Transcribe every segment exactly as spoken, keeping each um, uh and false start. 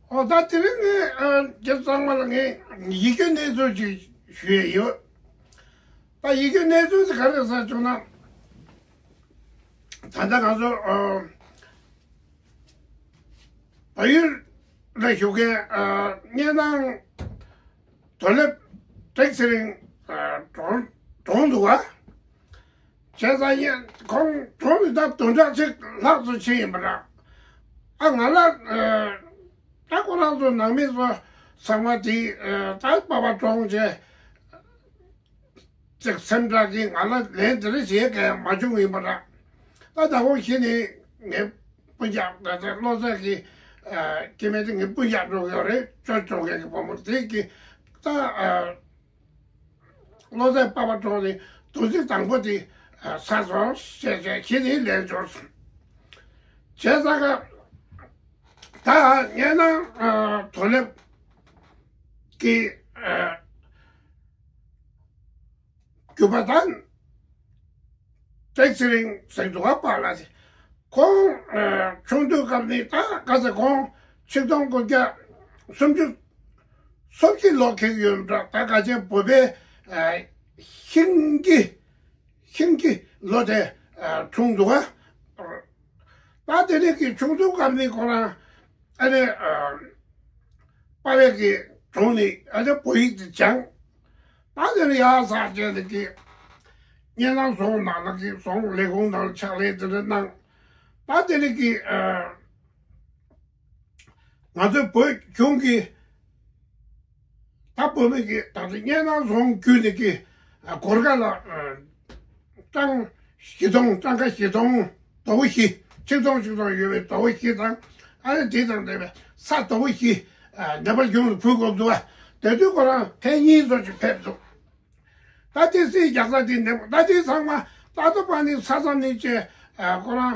ཨོ་ད་དེ་རིང་ངས་ཨ་རྒྱབ་གཙང་མ་ལ་ངས་ཡི་གེ་གནས་ཚུལ་ཅིག་ཞུ་ཡས་ཡོད། ད་ཡི་གེ་གནས་ཚུལ་དེ་ག་རེ་ཟེར་བྱུང་ན། ད་ལྟ་ང་ཚོ་ཨ་བལ་ཡུལ་ལ་བཞུགས་མཁན་ཨ་སྙེ་ནང་རྡོ་ལེབ་བཀྲ་ཤིས་ཚེ་རིང་ཨ་གྲོངས་གྲོངས་འདུག་བ། བྱས་ཙང་ཡང་ཁོང་གྲོངས་ནས་ད་བདུན་ཕྲག་གཅིག་ལྷག་ཙམ་ཕྱིན་ཡིན་པ་འདྲ། ཨ་ང་ལ་ཨ་ད་ཁོ་རང་ཚོ་ནང་མི་ཚོ་ཚང་མ་དེ་ཨ་ད་པ་ཕ་གྲོངས་བྱས་ཅིག་སེམས་ཁྲལ་གྱིས་ང་ལ་ལན་དེ་འདྲ་བྱེད་མཁན་མ་བྱུང་ཡིན་པ་འདྲ། ད་ད་ཁོང་གཞི་ནས་ངའི་སྤུན་ཀྱག་ད་ལྟ་བློ་བཟང་གི་ཨ་སྐྱེ་དམན་དེ་ངའི་སྤུན་ཀྱག་འགྲོ་གི་ཡོད་རེད། ཅོ་ཅོ་མཁན་གྱི་བུ་མོ་དེ་གི་ད་ཨ། བློ་བཟང་པ་ཕ་གྲོངས་ནས་བདུན་ཚིགས་དང་པོ་དེ་ཚར་སོང་ཞེས་བྱས་ཁྱེད་ནི་ལན་འབྱོར་སོང་། བྱས་ཙང་ད་སྙེ་ནང་རྡོ་ལེབ་ཀྱི་རྒྱུད་པ་དང་། བཀྲ་ཤིས་ཚེ་རིང་ཟེར་འདུག་བ་པཱ་ལགས་དེ། ཁོང་ཨ་ཆུང་དུས་སྐབས་ནས་ད་ག་ཚོད་ཁོང་ཆིག་སྟོང་དགུ་བརྒྱ་སུམ་ཅུ་སོ་བཞི་ལོ་ཁེག་ཡོད་འདྲ། ད་ག་ཅན་བོད་པའི་ཨ་ཤིང་གི་ཤིང་གི་ལོ་དེ་ཨ་འཁྲུངས་འདུག་བ། ད་དེ་རིང་གི་ཆུང་དུས་སྐབས་ནས་ཁོ་རང་ཨ་ནི་ཨ་པ་ལགས་ཀྱི་དྲུང་ནས་ཨ་ནི་བོད་ཡིག་དེ་སྦྱངས། ད་དེ་ནས་ཡག་ས་བྱས་ནས་ཀྱི་སྙེ་ནང་རྫོང་ནང་ལ་ཀྱི་རྫོང་ལས་ཁུངས་ནང་ལ་ཕྱག་ལས་དེ་འདྲ་གནང་། ད་དེ་ནས་ཀྱི་ཨ་ང་ཚོའི་བོད་གཞུང་གི་ད་བོད་མི་གི་ད་ལྟ་སྙེ་ནང་རྫོང་བརྒྱུད་ནས་ཀྱི་ཨ་སྒོར་ཁ་ལ་ཨ་ཀྲང་བཞི་སྟོང་ཀྲང་ཁ་བཞི་སྟོང་ཟླ་བ་བཞི་ཆིག་སྟོང་ཆིག་སྟོང་ཡོད་པའི་ཟླ་བ་བཞི་དང་ཨ་ནི་དེ་དང་འབྲེལ་བའི་ས་ཟླ་བ་བཞི་ཨ་ནེ་པཱལ་གཞུང་ལ་ཕུལ་དགོས་འདུག་བ། དེ་དུས་ཁོ་རང་ཐེངས་གཉིས་ཙམ་ཅིག་ཕེབས་འདུག་ད་དེ་སྲིད་རྒྱག་ས་དེ་འདེམས་ད་དེ་ཚང་མ་ཏག་ཏག་པ་ནི་ས་མཚམས་ནི་བཅས་ཁོ་རང་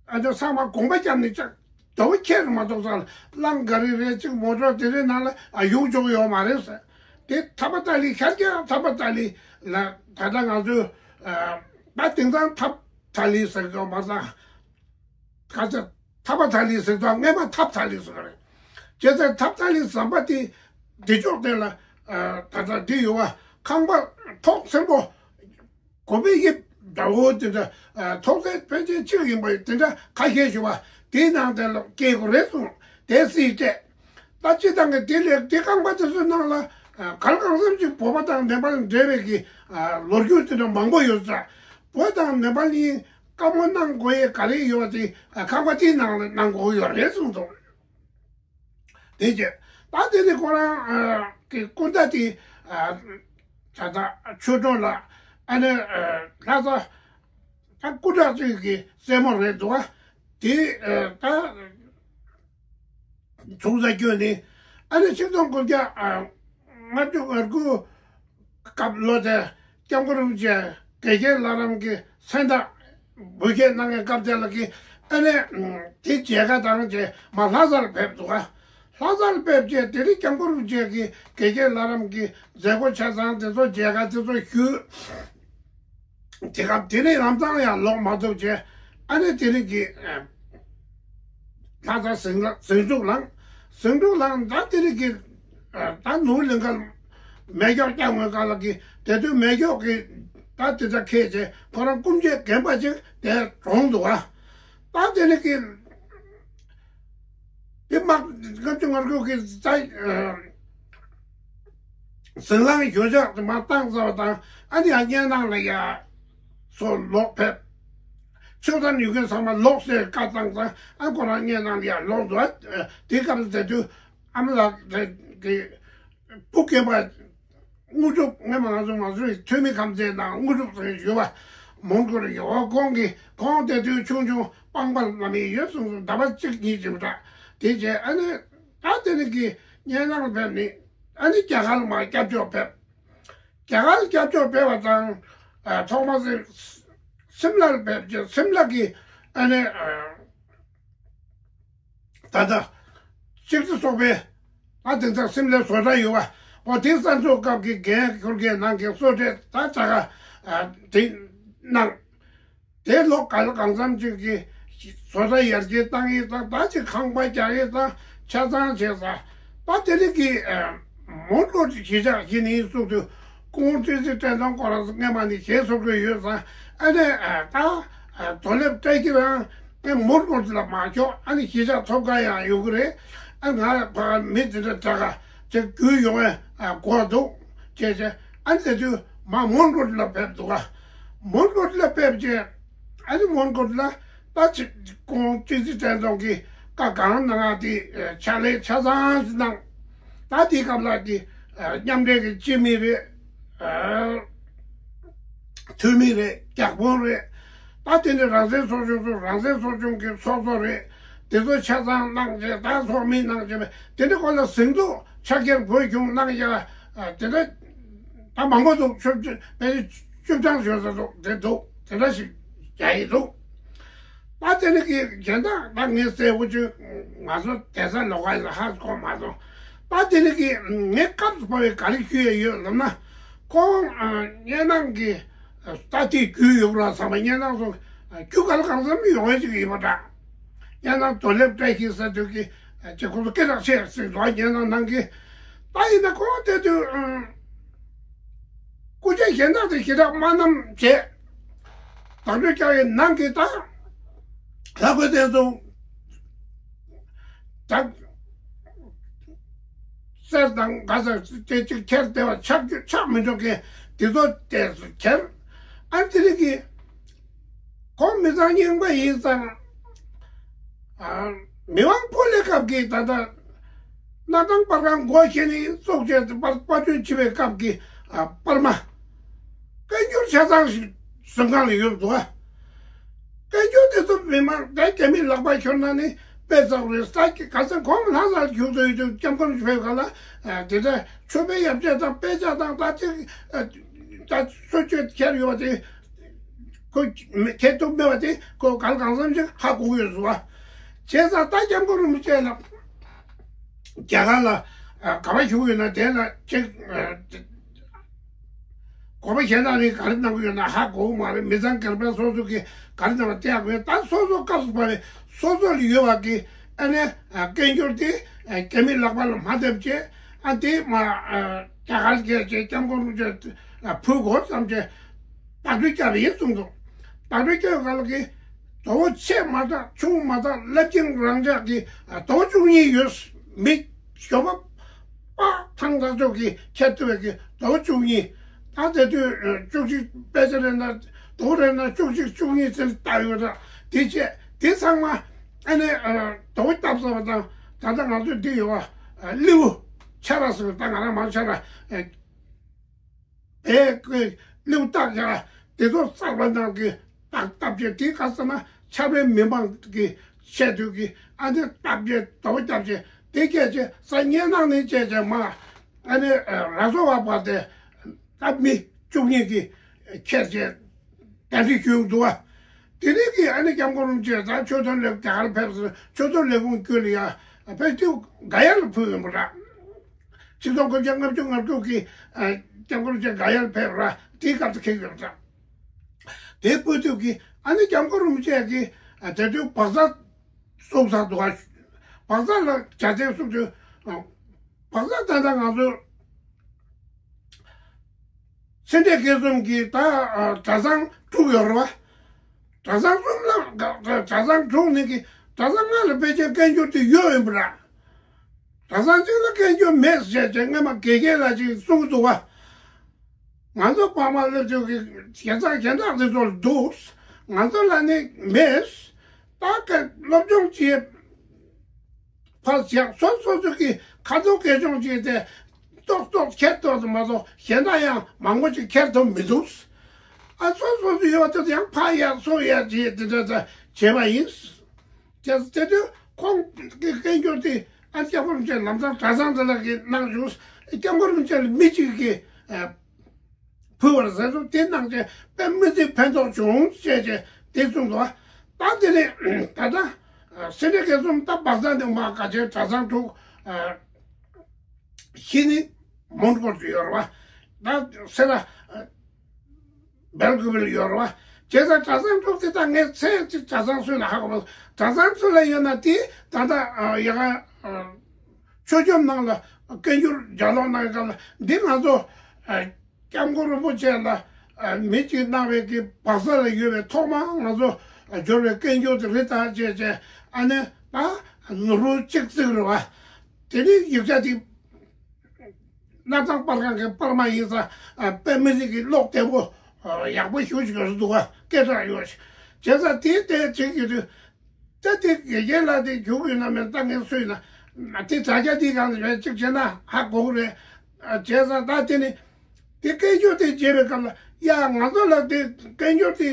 ཨ་ཅག་ཚང་མ་དགོངས་པ་བརྒྱབ་ནས་ཅག་དོ་ཁྱེར་མ་གཏོགས་ས་གླང་ག་རེ་རེད་ཅིག་མོ་ཊ་དེ་རེད་ནང་ལ་ཨ་ཡོང་ཆོག་ཡོད་མ་རེད་ཟེར། དེ་ཐ་པ་ཏ་ལི་ཤར་རྒྱག་ཐ་པ་ཏ་ལི་ལ་ད་ལྟ་ང་ཚོས་ཨ་ད་དེང་སང་ཐབ་ཏ་ལི་ཟེར་གི་ཡོད་མ་ཚང་། ག་ཚོད་ཐ་པ་ཐ་ལི་ཟེར་དང་སྔས་མ་ཐབ་ཐ་ལི་ཟེར་བ་རེད། བྱས་ཙང་ཐབ་ཐ་ལི་ཟམ་པ་དེ་འདི་ཕྱོགས་དེ་ལ་ད་ལྟ་འདི་ཡོད་བ། ཁང་པ་ཐོག་ཆེན་པོ་གོ་པའི་གི་ཟླ་བོ་དེ་འདྲ་ཐོག་ཚད་ཕལ་ཆེར་གཅིག་ཡིན་པ་དེ་འདྲ་ཁ་ཤས་ཤིག་བ་དེའི་ནང་དེ་ལ་སྐྱེལ་དགོས་རེད་གསུངས། དེ་སྲིད་བལྟས། ད་སྤྱི་བཏང་གི་དེ་ལས་དེ་རྐང་པ་དེ་ཚོའི་ནང་ལ་ག་ལ་གང་འཚམ་ཅིག་བོད་པ་དང་ནེ་པཱལ་འབྲེལ་བའི་གི་ལོ་རྒྱུས་དེ་འདྲ་མང་པོ་ཡོད་ཙང་བོད་དང་ནེ་པཱལ་གཉིས་བཀའ་མོལ་གནང་དགོས་ཡས་ག་རེ་ཡོད་དེ་ཁང་པ་དེའི་ནང་ལ་གནང་དགོས་ཡོད་རེད་གསུངས་འདུག་དེ་རྗེས་ད་དེ་ནི་ཁོ་རང་གི་སྐུ་ཟླ་དེ་ད་ལྟ་ཆོས་གྲོགས་ལ་ཨ་ནི་ལྷ་ས་ད་སྐུ་དྲག་ཅིག་གི་སྲས་མོ་རེད་འདུག་བ། དེ་ད། ཚོང་ས་བསྐྱོད་ནས་ཨ་ནི་ཆིག་སྟོང་དགུ་བརྒྱ་ལྔ་བཅུ་ང་དགུ་སྐབས་ལོ་དེ་སྐྱབས་མགོན་རིན་པོ་ཆེ་དགེ་རྒན་ལྷ་རམས་ཀྱི་མཚན་རྟགས་འབུལ་སྐྱེལ་གནང་མཁན་སྐབས་དེ་ལ་གི་ཨ་ནི་དེ་མཇལ་ཁ་དང་བཅས་མ་ལྷ་སར་ཕེབས་འདུག་ག་ལྷ་སར་ཕེབས་རྗེས་དེ་རིང་སྐྱབས་མགོན་རིན་པོ་ཆེ་གི་དགེ་རྒན་ལྷ་རམས་ཀྱི་མཛད་སྒོ་ཆ་ཚང་དེ་ཚོ་མཇལ་ཁ་དེ་ཚོ་ཞུས། དེ་སྐབས་དེ་ནས་ལམ་སང་ཡང་ལོག་མ་ཐུབ་བྱས་ཨ་ནི་དེ་རིང་གི་ལྷ་ས་ཟིང་ལ་ཟིང་འཁྲུག་ལངས། ཟིང་འཁྲུག་ལངས་ད་དེ་རིང་གི་ད་ནོར་ལིང་ག་མེ་སྒྱོགས་བཀྱག་ངོས་ག་ལ་གི་དེ་དུས་མེ་སྒྱོགས་ཀྱི་ད་དེ་ད་ཁེལ་བྱས་ཁོ་རང་སྐུ་མཆེད་རྒན་པ་ཅིག་དེ་གྲོངས་འདུག་བ། ད་དེ་རིང་གི་དེ་དམག་ལྔ་བཅུ་ང་དགུ་གི་རྩ་ཟིང་ལངས་ཞོད་འཇགས་དེ་མར་བཏང་ཚར་བ་དང་ཨ་ནི་ཡང་སྙེ་ནང་ལ་ཡ་སོ་ལོག་ཕེབས། ཆོས་དར་ཡོད་མཁན་ཚང་མ་ལོག་ཟེར་བཀའ་བཏང་ཙང་ཨ་ཁོ་རང་སྙེ་ནང་ལ་ཡ་ལོག་འདུག་དེ་སྐབས་དེ་དུས་ཨ་མ་ལགས་དེ་གི་བུ་རྒན་པ། དངོས་གྲུབ་སྔོན་མ་ང་ཚོ་ང་ཚོའི་ཐོན་མི་ཁམས་ཚན་ནང་དངོས་གྲུབ་ཟེར་ཡོད་པ་མོན་གྷོ་རུ་ཡོད་པ་ཁོང་གིས་ཁོང་དེ་དུས་ཆུང་ཆུང་པང་པར་བླ་མེད་ཡོད་གསུངས་སོང་ཟླ་བ་གཅིག་གཉིས་ཅིག་འདྲ་དེ་རྗེས་ཨ་ནི་ད་དེ་ནི་གི་སྙེ་ནང་ཕེབས་ནི་ཨ་ནི་རྒྱ་གར་མར་སྐྱབས་བཅོལ་ཕེབས། རྒྱ་གར་སྐྱབས་བཅོལ་ཕེབས་པ་དང་ཐོག་མ་སི་སིམ་ལར་ཕེབས་རྗེས་སིམ་ལ་གི་ཨ་ནི། ད་ལྟ་གཅིག་སྒྲིལ་ཚོགས་པའི་ཨ་དེ་ཚོ་སིམ་ལའི་བཟོ་གྲྭ་ཡོད་པ་འོ་དེ་གསར་འཛུགས་སྐབས་ཀྱི་འགན་འཁུར་མཁན་ནང་གི་གསོལ་གྲལ་ད་ད་ག་དེ་གནང་། དེ་ལོ་ག་ལ་གང་འཚམ་ཅིག་གི་བཟོ་གྲྭ་ཡར་རྒྱས་བཏང་ཡས་དང་ད་ཅིག་ཁང་པ་རྒྱག་ཡས་དང་ ཆ་ཚང་བྱས་ཙང་། ད་དེ་རིང་གི་མོན་གྷོ་གཞིས་ཆགས་ཀྱི་ནི་གཙུག་ཏུ་ཁོང་ཀྲི་ཙི་ཀྲན་ཏོང་སྐོར་ལ་སྔས་མ་ནས་ཞེས་སོགས་ཀྱི་ཡོད་ཙང་། ཨ་ནི་ད་རྡོ་ལེབ་སྤྲད་ཀྱི་རང་ཨ་མོན་གྷོ་ལ་མ་ཁྱོག་ཨ་ནི་གཞིས་ཆགས་ཐོབ་ག་ཡང་ཡོང་གི་རེད། ཨ་ང་ཕ་མི་དེ་འདྲ་དྲག་ག་ཅིག་རྒྱུས་ཡོང་བའི་གོ་འདུག་བྱས་བྱས། ཨ་ནི་དེ་དུས་མ་མོན་གྷོ་ལ་ཕེབས་འདུག་ག་མོན་གྷོ་ལ་ཕེབས་བྱས། ཨ་ནི་མོན་གྷོ་ལ་ད་ཅིག་ཁོང་ཀྲི་ཙི་ཀྲན་ཏོང་གི་བཀའ་གང་གནང་ང་དེ་ཕྱག་ལས་ཆ་ཚང་གནང་། ད་དེའི་སྐབས་ལ་དེ་མཉམ་འབྲེལ་གྱི་སྤྱི་མི་རེད། འཐུས་མི་རེད། བརྒྱ་དཔོན་རེད། ད་དེ་ནི་རང་བཙན་ཚོགས་ཆུང་ཚོ་རང་བཙན་ཚོགས་ཆུང་གི་ཚོགས་གཙོ་རེད། དེ་ཚོ་ཆ་ཚང་གནང་བྱས། ད་ཚོགས་མི་གནང་བྱས་པས་དེ་འདྲ་སྐོར་ལ་ཟིང་འདུག་ཕྱག་འཁྱེར་བོད་གཞུང་གནང་ཡ་དེ་འདྲ་ད་མང་པོ་འདུག་ཆོས་ཆོས་དཔེ་བཅུ་གྲངས་ཡོད་ས་འདུག་དེ་འདུག་དེ་འདྲ་ཞིག་རྒྱག་ཡི་འདུག་ད་དེ་ནི་གི་གཞན་དག་ད་ངས་གསལ་པོ་ཅིག་ང་ཚོ་དེ་ས་ལོག་ག་ཡིན་ལ་ཧ་གོ་མ་སོང་། ད་དེ་ནི་གི་ངས་སྐབས་སུ་བབས་པའི་ག་རེ་ཞུ་ཡ་ཡོད་ལབ་ན། ཁོང་སྙན་ནང་གི་ད་དེ་རྒྱུས་ཡོད་ར་ཚང་མ་སྙན་ནང་སོང་རྒྱུ་ག་ལ་གང་འཚམ་ཡོང་བ་ཞིག་ཡིན་པ་འདྲ། སྙན་ནང་རྡོ་ལེབ་སྤྲད་ཤིག་ཟེར་དུས་ཀྱི་ཅིག་ཁོང་ཚོ་སྐད་གྲགས་ཆེ་ཟིག་འདུག་སྙན་ནང་ནང་གི་ད་ཡིན་ན་ཁོང་དེ་དུས་སྐུ་ཆས་གཞན་དག་དེ་ཞེ་དྲག་མ་བསྣམས་བྱས། བརྡ་སྤྲོད་རྒྱག་ཡའི་ནང་གི་ད་ལྷ་རྒོད་དེ་ཚོ་ད་གསེར་དང་ག་ས་དེ་ཅིག་ཁྱེར་བསྡད་པ་ཆག་རྒྱུ་ཆག་མི་འགྲོ་མཁན་དེ་ཚོ་དེ་ཚོ་ཁྱེར། ཨ་དེ་རིང་གི་ཁོང་མི་ཚང་རྙིང་པ་ཡིན་ཙང་། ཨ། མི་དབང་ཕོ་ལྷའི་སྐབས་ཀྱི་ད་ལྟ་སྣར་ཐང་སྤར་ཁང་སྒོ་ཕྱེ་ནས་བཙུགས་བྱས་ཏེ་དཔལ་དཔལ་སྤྱོད་ཆེ་བའི་སྐབས་ཀྱི་ཨ་སྤར་མ། བཀའ་འགྱུར་ཆ་ཚང་ཞིག་བཟོ་ཁང་ལ་ཡོད་འདུག་ཨ། བཀའ་འགྱུར་དེ་ཚོ་མི་མང་དེ་རྒྱ་མིའི་ལག་པར་ཤོར་ན་ནི་དཔེ་ཚགས་རེད། ས་ཀྱི་ག་ཚོད་གོང་ལྷ་སར་བཞུགས་སྡོད་ཡོད་དུས་སྐྱབས་མགོན་ཆེ་བའི་སྒང་ལ་དེ་འདྲ་མཆོད་པའི་ཡབ་ཆས་དང་དཔེ་ཆ་དང་ད་ཅིག་ད་གསོལ་མཆོད་ཁྱེར་ཡོད་པ་དེ། ཁོ་ཁྱེད་ཐུབ་མེད་པ་དེ་ཁོ་གང་གང་འཚམ་ཞིག་ཧ་གོ་གི་ཡོད་ཟེར་བ། བྱས་ཙང་ད་སྐྱབས་མགོན་རིན་པོ་ཆེ་ལ་རྒྱ་གར་ལ་ག་པར་བཞུགས་ཡོད་ན་དེ་ལ་ཅིག་གོ་བ་གཞན་དག་ནས་ག་རེ་གནང་གི་ཡོད་ན་ཧ་གོ་གི་མ་རེད། མི་ཚང་སྒེར་པ་སོ་སོ་གི་ག་རེ་གནང་བ་དེ་ཧ་གོ་ཡོད། ད་སོ་སོ་སྐབས་སུ་བབས་པའི་སོ་སོ་ལ་ཡོད་པ་གི་ཨ་ནི་བཀའ་འགྱུར་དེ་རྒྱ་མིའི་ལག་པ་ལ་མ་བརྡབས་བྱས། ཨ་དེ་མ་རྒྱ་གར་རྒྱལ་བྱས་སྐྱབས་མགོན་རིན་པོ་ཆེ་ལ་ཕུལ་དགོས་བསམ་བྱས། བརྡ་སྤྲོད་བརྒྱབ་ཡིན་གསུངས་འདུག་བརྡ་སྤྲོད་བརྒྱབ་སྐབས་ལ་གི་ཟླ་བོ་ཆེ་མ་དྲག་ཆུང་མ་དྲག་རླབས་ཆེན་རང་འཇགས་ཀྱི་ཟླ་བོ་བཅུ་གཉིས་ཡོད། མི་ཞོགས་པ་པ་ཐང་ཐག་ཆོད་ཀྱི་ཁྱེར་ཐུབ་པའི་གི་ཟླ་བོ་བཅུ་གཉིས། ད་དེ་དུས་བཅུ་གཅིག་དཔེ་ཆ་རེ་ན་ཟླ་བོ་རེ་ན་བཅུ་གཅིག་བཅུ་གཉིས་ཟེར་བཏགས་ཡོད་ར། དེ་བྱས་དེ་ཚང་མ་ཨ་ནི་ཟླ་བོ་བཏབ་ཚར་བ་དང་ད་ལྟ་ང་ཚོ་འདི་ཡོད་པ་ལེའུ་ཆ་ར་ཟེར་ད་ང་རང་མང་ཆ་ར། བས་ཀྱི་གླེའུ་སྟག་ཡ་དེ་ཚོ་གསར་པ་ནང་གི་སྟག་བཏབ་བྱས་དེ་ག་ས་ན་ཆབ་རའི་མི་མང་གི་ཆེད་དུ་གི་ཨ་ནི་བཏབ་བྱས་དོ་བཏབ་བྱས་དེ་སྐད་ཆ་ས་ཉེ་ནང་ནས་བྱས་བྱས་མ་ཨ་ནི་ར་སོ་བ་བར་དེ་ད་མི་བཅུ་གཉིས་ཀྱི་ཁྱེར་བྱས་གདན་འདྲེན་ཞུས་འདུག་བ། དེ་རིང་གི་ཨ་ནི་སྐྱབས་མགོན་རིན་པོ་ཆེ་ད་ཆོས་དོན་སློབ་རྒྱ་གར་ཕེབས་སོང་། ཆོས་དོན་ལས་ཁུངས་བརྒྱུད་ལ་ཡ་ཕེབས་དུས་ག་ཡ་ལ་ཕུལ་ཡོད་པ་ར། ཆིག་སྟོང་དགུ་བརྒྱ་ལྔ་བཅུ་ང་དྲུག་གི་སྐྱབས་མགོན་རིན་པོ་ཆེ་ག་ཡ་ལ་ཕེབས་ར་དེའི་སྐབས་སུ་ཁེལ་ཡོད་པ་ར། དེ་ཕུལ་དུས་ཀྱི་ཨ་ནི་སྐྱབས་མགོན་རིན་པོ་ཆེ་གི་དེ་དུས་བག་ཚ་བཙུགས་ཚར་འདུག་བ། བག་ཚ་ལ་རྒྱ་ཆེན་བཙུགས་དུས་བག་ཚ་ད་ལྟ་ང་ཚོ་སེ་འབྲས་དགེ་གསུམ་གྱི་ད་གྲྭ་ཚང་དྲུག་ཡོད་རེད་བ། གྲྭ་ཚང་གསུམ་ལ་གྲྭ་ཚང་དྲུག་ནི་གི་གྲྭ་ཚང་ལྔ་ལ་དཔེ་ཆའི་བཀའ་འགྱུར་དེ་ཡོད་ཡིན་པ་ར། གྲྭ་ཚང་གཅིག་ལ་བཀའ་འགྱུར་མེད་ཟེར་བྱས་སྔོན་མ་དགེ་རྒན་ལ་ཅིག་གསུངས་འདུག་བ། ང་ཚོ་ཕ་མ་སླེབས་དུས་ཀྱི་ཞེ་ཚང་གཞན་དག་དེ་ཚོར་འདུག་ང་ཚོ་ལ་ནི་མེད། ད་ག་སློབ་སྦྱོང་བྱེད་ཕར་བཞག་སོ་སོ་སོ་གི་ཁ་ཐུག་གེ་སྦྱོང་བྱེད་དེ་ཏོག་ཏོག་ཁྱེར་ཏོག་ཏོ་མ་གཏོགས་གཞན་དག་ཡང་མང་པོ་ཅིག་ཁྱེར་ཐུབ་མི་འདུག་ཨ་སོ་སོ་སོ་ཡོད་དུས་ཡང་ཕར་ཡར་ཚུར་ཡར་བྱེད་དེ་འདྲ་ད་བྱས་པ་ཡིན། དེ་དེ་དུས་ཁོང་གི་བཀའ་འགྱུར་དེ་ཨ་སྐྱབས་མགོན་རིན་པོ་ཆེ་ལམ་སང་གྲྭ་ཚང་དེ་ལ་གི་གནང་བྱུང་། སྐྱབས་མགོན་རིན་པོ་ཆེ་ལ་མི་གཅིག་གིས་ཨ་ཕུལ་བར་ཟེར་དུས་དེ་གནང་བྱས་དཔེ་མི་སྲིད་ཕན་ཐོགས་བྱུང་ཞེས་བྱས་དེ་གསུངས་འདུག་ད་དེ་ནས་ད་ལྟ་སེ་འབྲས་དགེ་གསུམ་ད་བག་ཚ་ནས་མ་ག་ཆེ་གྲྭ་ཚང་དྲུག་ཤི་ནི་མོན་གྷོ་དུ་ཡོད་རེད་བ། ད་སེ་ར་སྦེལ་ཀོབ་ལ་ཡོད་རེད་བ། བྱས་ཙང་གྲྭ་ཚང་དྲུག་དེ་ད་ངས་ཚད་ཅིག་གྲྭ་ཚང་སུ་ལ་ཧ་གོ་མ་སོང་། གྲྭ་ཚང་སུ་ལ་ཡོད་ན་དེ་ད་ལྟ་ཡ་ག་ ཆོས་ཁྱིམ་ནང་ལ་སྐད་སྒྱུར་ལྗགས་ཀློག་གནང་བའི་སྐབས་ལ་འདི་ང་ཚོ་སྐྱབས་མགོན་རིན་པོ་ཆེ་ལ་མི་གཅིག་གནང་བའི་གི་སྦག་ས་ལ་ཡོད་པའི་ཐོག་མར་ང་ཚོ་འབྱོར་བའི་སྐད་སྒྱུར་དེ་རེད་ད་ཅེས་བྱས། ཨ་ནི་ད་ནོར་བུ་གཅིག་བརྩིགས་རེད་བ། དེ་ནི་ཡིག་ཆ་དེ་སྣར་ཐང་པར་ཁང་གི་པར་མ་ཡིན་ཙང་དཔེ་མི་སྲིད་ཀྱི་ཀློག་བདེ་པོ་ཡག་པོ་ཞེ་པོ་ཅིག་ཡོད་ས་འདུག་བ། སྐད་གྲགས་ཡོད་ཞིག་བྱས་ཙང་དེའི་ཐད་བྱེད་ཀྱི་དུས། ད་དེ་དགེ་རྒན་ལགས་དེ་རྒྱུགས་ཡོད་ན་མེད་ད་ངས་སུ་ཡིན་ན། དེ་དྲ་རྒྱ་དེའི་སྒང་ལ་རེད་གཅིག་བྱས་ན་ཧ་གོ་གི་རེད། བྱས་ཙང་ད་དེ་ནི་དེ་སྐད་སྒྱུར་དེ་བྱེད་པའི་སྐབས་ལ་ཡ་ང་ཚོ་ལ་དེ་སྐད་སྒྱུར་དེ་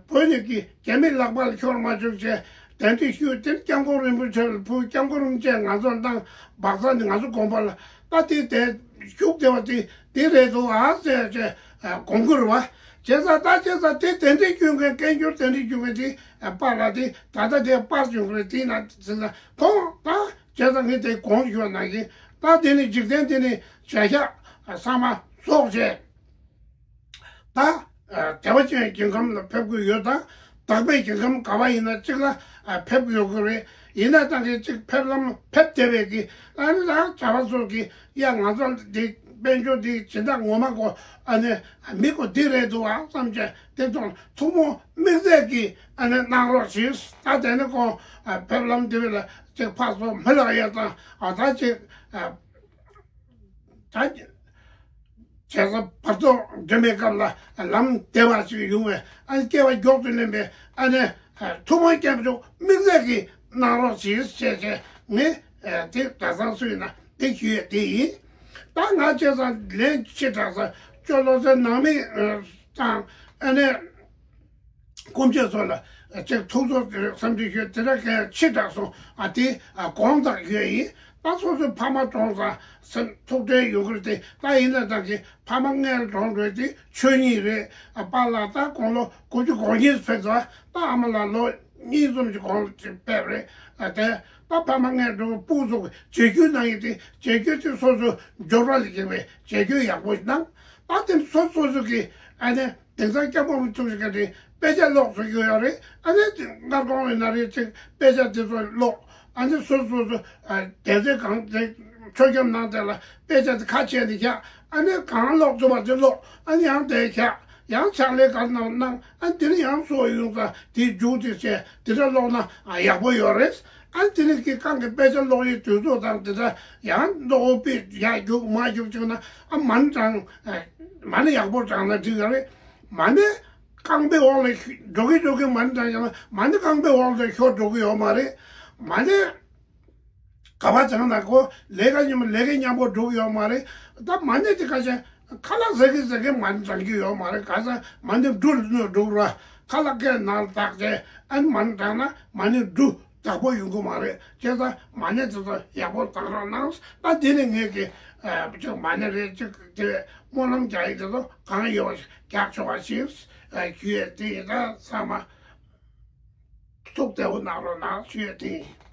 བོད་ནས་ཀྱི་རྒྱ་མི་ལག་པ་ལ་ཤོར་མ་བཅུག་བྱས་གདན་འདྲེན་ཞུས། དེ་སྐྱབས་མགོན་རིན་པོ་ཆེ་ལ་ཕུལ། སྐྱབས་མགོན་རིན་པོ་ཆེས་ང་ཚོ་བཏང་སྦག་ས་ནས་ང་ཚོ་དགོན་པ་ལ་ད་དེ་དེ་བཞུགས་བསྡད་པ་དེ་དེ་རེད་འདུག་ཨ་ཟེར་བྱས་དགོངས་ཀྱི་རེད་བ། བྱས་ཙང་ད་བྱས་ཙང་དེ་གདན་འདྲེན་ཞུ་མཁན་སྐད་སྒྱུར་གདན་འདྲེན་ཞུ་མཁན་དེ་པཱ་ལགས་དེ་ད་ལྟ་དེ་པར་བྱུང་རེད། དེ་ན་ཟེར་ན་ཁོང་ད་བྱས་ཙང་ངས་དེ་དགོངས་ཞུ་བ་ནང་བཞིན་ད་དེ་ནི་འཇིག་རྟེན་དེ་ནི་བྱ་གཞག་ཚང་མ་རྫོགས་བྱས། ད་བདེ་བ་ཅན་ཞིང་ཁམས་ལ་ཕེབས་ཀྱི་ཡོད་དང་། བདག་པོའི་ཞིང་ཁམས་ག་བ་ཡིན་ན་གཅིག་ལ་ཕེབས་ཀྱི་ཡོད་ཀྱི་རེད། ཡིན་ན་ད་གིན་གཅིག་ཕེབས་ལམ་ཕེབས་བསྡད་པའི་གི་ཨ་ནི་ད་གྲྭ་པ་ཚོ་གི་ཡ་ང་ཚོ་འདི་དཔལ་འབྱོར་འདི་སྦྱིན་བདག་ངོ་མ་གོ་ཨ་ནི་མི་གོ་འདི་རེད་འདུག་ཨ་བསམ་བྱས་དེ་ཚོ་ཐུགས་སྨོན་དམིགས་བསལ་གྱི་ཨ་ནི་གནང་རོགས་ཞེས། ད་དེ་ནི་ཁོང་ཕེབས་ལམ་འདི་བས་ལ་གཅིག་ཕར་ཚུར་མི་ལ་ཡ་དང་ཨ་ད་གཅིག་ད་བྱས་ཙང་བར་ཐོག་འགྲིམ་པའི་སྐབས་ལ་ལམ་བདེ་བ་ཞིག་ཡོང་བའི་ཨ་ནི་སྐྱེ་བ་མགྱོགས་སུ་ལེན་པའི་ཨ་ནི་ཐུགས་སྨོན་སྐྱབས་འཇུག་དམིགས་བསལ་གྱིས་གནང་རོགས་ཞེས་བཤད་བྱས་ངས་དེ་གྲྭ་ཚང་སུ་ཡིན་ན་དེ་ཞུ་ཡས་དེ་ཡིན། ད་ང་བྱས་ཙང་ལན་ཕྱི་དྲགས་ཙང་ཅོ་ལོ་ཚོའི་ནང་མི་དང་ཨ་ནི། སྐུ་མཆེད་ཚོ་ལ་ཅིག་ཐུགས་ཚོར་དེ་རིགས་བསམ་ཚུལ་ཞུས་དེ་འདྲ་གང་ཕྱི་དྲགས་སོང་ཨ་དེ་དགོངས་དག་ཡོད་ཡིན། ད་སོ་སོའི་ཕ་མ་གྲོངས་ཙང་སེམས་ཐུགས་ཁྲལ་ཡོང་གི་རེད་དེ། ད་ཡིན་ན་ད་གི་ཕ་མ་སྔོན་གྲོངས་འགྲོ་དེ་ཆོས་ཉིད་རེད། ཨ་པཱ་ལགས་ད་དགུང་ལོ་དགུ་བཅུ་གོ་གཉིས་ཕེབས་ཙང་ད་ཨ་མ་ལགས་ལོ་གཉིས་ཙམ་ཞིག་གོང་ལ་ཅིག་ཕེབས་རེད། ཨ་དེ་ད་ཕ་མ་སྔོན་གྲོངས་སྤུ་གུ་ཚོ་གི་བྱེད་རྒྱུ་གནང་ཡིན་དེ་བྱེད་རྒྱུ་དེ་སོ་སོའི་འབྱོར་པ་ལ་འགྱིང་བའི་བྱེད་རྒྱུ་ཡག་པོ་ཞིག་གནང་། ད་དེ་སོ་སོ་སོ་གི་ཨ་ནི། དེང་སང་སྐྱབས་མགོན་ཐུགས་རྗེ་བཀའ་དྲིན་དཔེ་ཆ་ཀློག་ཚུགས་ཀྱི་ཡོད་རེད། ཨ་ནི་སྔར་གོང་ཡིན་ན་རེད་ཅིག་དཔེ་ཆ་དེ་ཚོ་ཀློག་ཨ་ནི་སོ་སོ་སོ་དེ་ཚོའི་གང་དེ་ཆོས་ཁྱིམ་ནང་དེ་ལ་དཔེ་ཆ་དེ་ཁ་ཕྱེ་ནས་བཞག་ཨ་ནི་གང་ཀློག་ཐུབ་པ་དེ་ཀློག་ཨ་ནི་ཡང་དེ་བཞག་ཡང་ཕྱག་ལས་ག་རེ་གནང་གནང་ཨ་ནི་དེ་ནི་ཡང་སོ་ཡོང་ཙང་དེ་མཇུག་དེ་བྱས་དེ་འདྲ་ཀློག་ན་ཡག་པོ་ཡོད་རེད། ཨ་ནི་དེ་ནི་གི་གང་གི་དཔེ་ཆ་ཀློག་ཡའི་དུས་ཚོད་དང་དེ་འདྲ་ཡང་ཀློག་པའི་ཡར་རྒྱུག་མར་རྒྱུག་བྱུང་ན་ཨ་མ་ཎི་བགྲང་མ་ཎི་ཡག་པོ་བགྲང་ན་འགྲིག་གི་རེད། མ་ཎི་རྐང་པའི་འོག་ལ་འགྲོ་གི་འགྲོ་གི་མ་ཎི་བགྲང་ཡང་ན་མ་ཎི་རྐང་པའི་འོག་ལ་ཤོར་འགྲོ་གི་ཡོད་མ་རེད། མ་ཎི་ག་པར་བགྲང་ན་ཁོ་ལས་ཀ་མཉམ་ལས་ཀ་མཉམ་པོ་འགྲོ་གི་ཡོད་མ་རེད། ད་མ་ཎི་དེ་ཁ་ཤས་ཁ་ལག་ཟ་གི་ཟ་གི་མ་ཎི་བགྲང་གི་ཡོད་མ་རེད། ག་ས་མ་ཎི་འབྲུ་ལ་སྣོད་འགྲོ་གི་ར་ཁ་ལག་ཁའི་ནང་ལ་བཏགས་ཏེ་ཨ་ནི་མ་ཎི་བགྲང་ན་མ་ཎི་འབྲུ་བདག་པོ་ཡོང་གི་མ་རེད། བྱས་ཙང་མ་ཎི་དེ་ཚོ་ཡག་པོ་བགྲང་རོགས་གནང་། ད་དེ་ནས་ངས་ཀྱི་ཅིག་མ་ཎི་རེད་ཅིག་དེ་སྨོན་ལམ་རྒྱག་ཡས་དེ་ཚོ་གང་ཡོད་པ་ཞིག་རྒྱག་ཆོག་པ་ཞིག་ཞུ་ཡས་དེ་ཡིན། ད་ཚང་མ་ཐུགས་བདེ་པོ་གནང་རོགས་གནང་ཞུ་ཡས་དེ་ཡིན།